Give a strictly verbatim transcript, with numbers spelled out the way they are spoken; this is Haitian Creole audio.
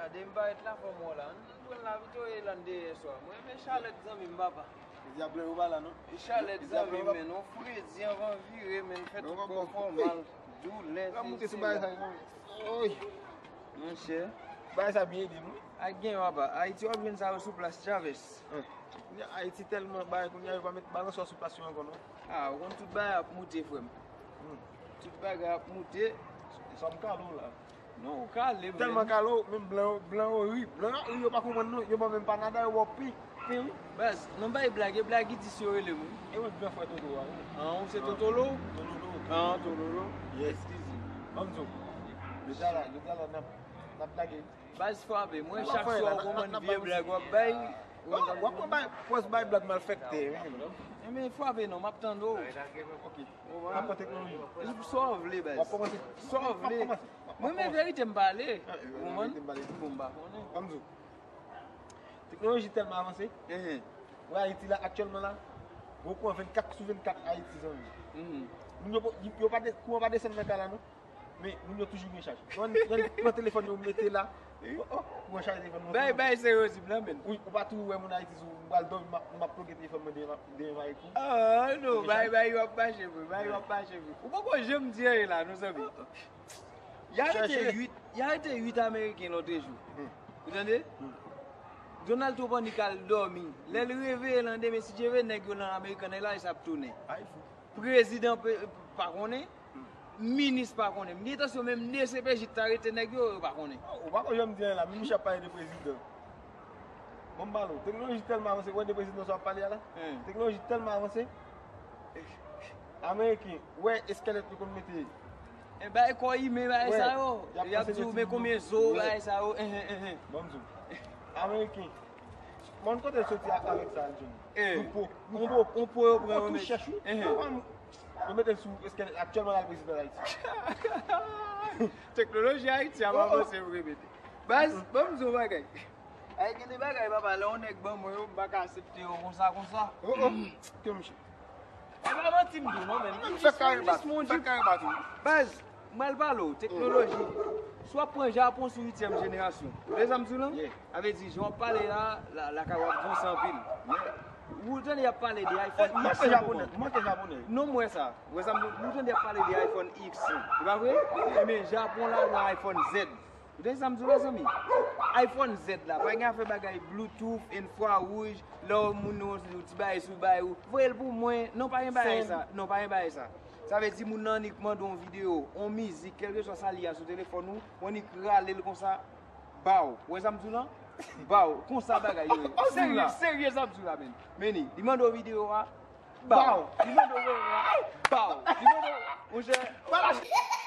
Depi m parèt la, fò m wè w la. Nou pran l la vit, yo, e lan dèyè swa. Mwen renmen chalèt zanmi m, papa. Jodi a blan yo pa la, non? E chalèt zanmi m, men, non, fredi anvan vire, men, fè tout kò fè w mal. Doulè, se, se la. Oy! Monchè. Bagay sa byen ede m, wi. Ak gen, papa. Ayiti, w ap jwenn sa yo sou plas Chavez. Kounye a, Ayiti tèlman bay, kounye a, yo pa met balanswa sou plas yo ankò, non. Ah, ou konn tout bagay ap moute, frè m. Tout bagay ap moute. Sa m kale w la. Non, ou kale m, tèlman kale w, menm blan yo, blan yo ri. Blan yo ap ri, yo pa konprann, non. Yo pa menm pa nada, yo ba w pi, pi, wi. Baz, nan bay blag, e blagidis yo rele m, wi. E mwen gran frè Toto a, wi. Ah, ou se Totolo? Tololo. Ah, Tololo. Yes. Eskize. Ban m di w. Jodi a la, jodi a la, n ap, n ap lage. Baz, frape, mwen chak swa w konprann vye blag w ap bay. W ap pran bay, pòz bay blag malfektè, wi. Enben, frape non, m ap tande w. Ok. M ap pran teknoloji. Sa w vle, baz. W ap kòmanse. Sa w vle. Mwen, men verite m pale. Ou konprann? Bon, m pa konnen. Ban m di w. Teknoloji tèlman avanse. Wè Ayiti la, aktyèlman la, gwo kouran vennkat sou vennkat Ayiti, zanmi. Moun yo, yo pa de-, kouran pa desann nan kay la, non. Men, moun yo toujou gen chaj. Yo annik pran telefòn yo mete la. Oh, oh, kouran chaje telefòn nan. Bay, bay serye di m nan, men. Wi, ou pa toujou wè moun Ayiti sou, m pral dòmi, m ap, m ap ploge telefòn mwen demen, demen m al kou. Ah, non, bay, bay yo ap mache vre, bay yo ap mache vre. Ou poko janm di anyen la, non, zanmi. Y arete uit, y arete uit Ameriken lòtrejou. Ou tande? Donald Trump annik al dòmi. Lè l reveye landemen, si Dye vle, nèg yo nan American Airlines ap tounen. Prezidan pe-, pa konnen. Minis pa konnen. M gen tansyon menm D C P J t arete nèg yo, yo pa konnen. Ou pa konn janm di anyen la, menm Michel ap pale de prezidan. Bon, m pale w, teknoloji tèlman avanse, ou wè de prezidan sa w ap pale a la? Teknoloji tèlman avanse, Ameriken, ou wè eskèlèt yo konn mete. E bay kò imen, bagay sa yo. Y ap di w, men konbyen zo, bagay sa yo. Enhen, enhen. Ban m di w. Ameriken, Mwen kote l soti a-, avèk sa, Johnny? Yon po. Yon po. Yon po yo pran, yo met. Tou chèch, wi. Yo mete l sou eskèlèt aktyèlman la, l prezidan Ayiti. Teknoloji Ayiti ap avanse, m repete. Baz, ban m di w yon bagay. Ay, gen de bagay, papa, lè yon nèg ban mwen yo, m pa ka aksepte yo konsa, konsa. Oh, oh. Kite misye. E pa manti m di w non, men. Fè kare bat, fè kare bat, wi. Baz, m pral pale w, teknoloji. Si w ap pran Japon sou uityèm jenerasyon. Ou tande sa m di w lan? Sa vle di, jan w ap pale la, la, lakay w ap vanse anpil. Ou tande y ap pale de iPhone X. Manke japonè, manke japonè. Non, m wè sa. Ou wè sa m di w? Ou tande y ap pale de iPhone X. E pa vre? Ebyen, Japon la, nan iPhone Z. Ou tande sa m di w la, zanmi? iPhone Z la, pa gen afè bagay Bluetooth, enfrawouj, lè w moun nan yon ti bagay sou bay ou. Voye l pou mwen. Non, pa gen bagay sa. Non, pa gen bagay sa. Sa vle di moun nan annik mande w yon videyo, yon mizik, kèlkeswa sa li a sou telefòn ou, ou annik rale l konsa, ba w. Ou wè sa m di w lan? Ba w. Konsa bagay yo ye. Serye, serye sa m di w la, men. Men li, li mande w videyo a, ba w. Li mande w videyo a, ba w. Li mande w, monchè.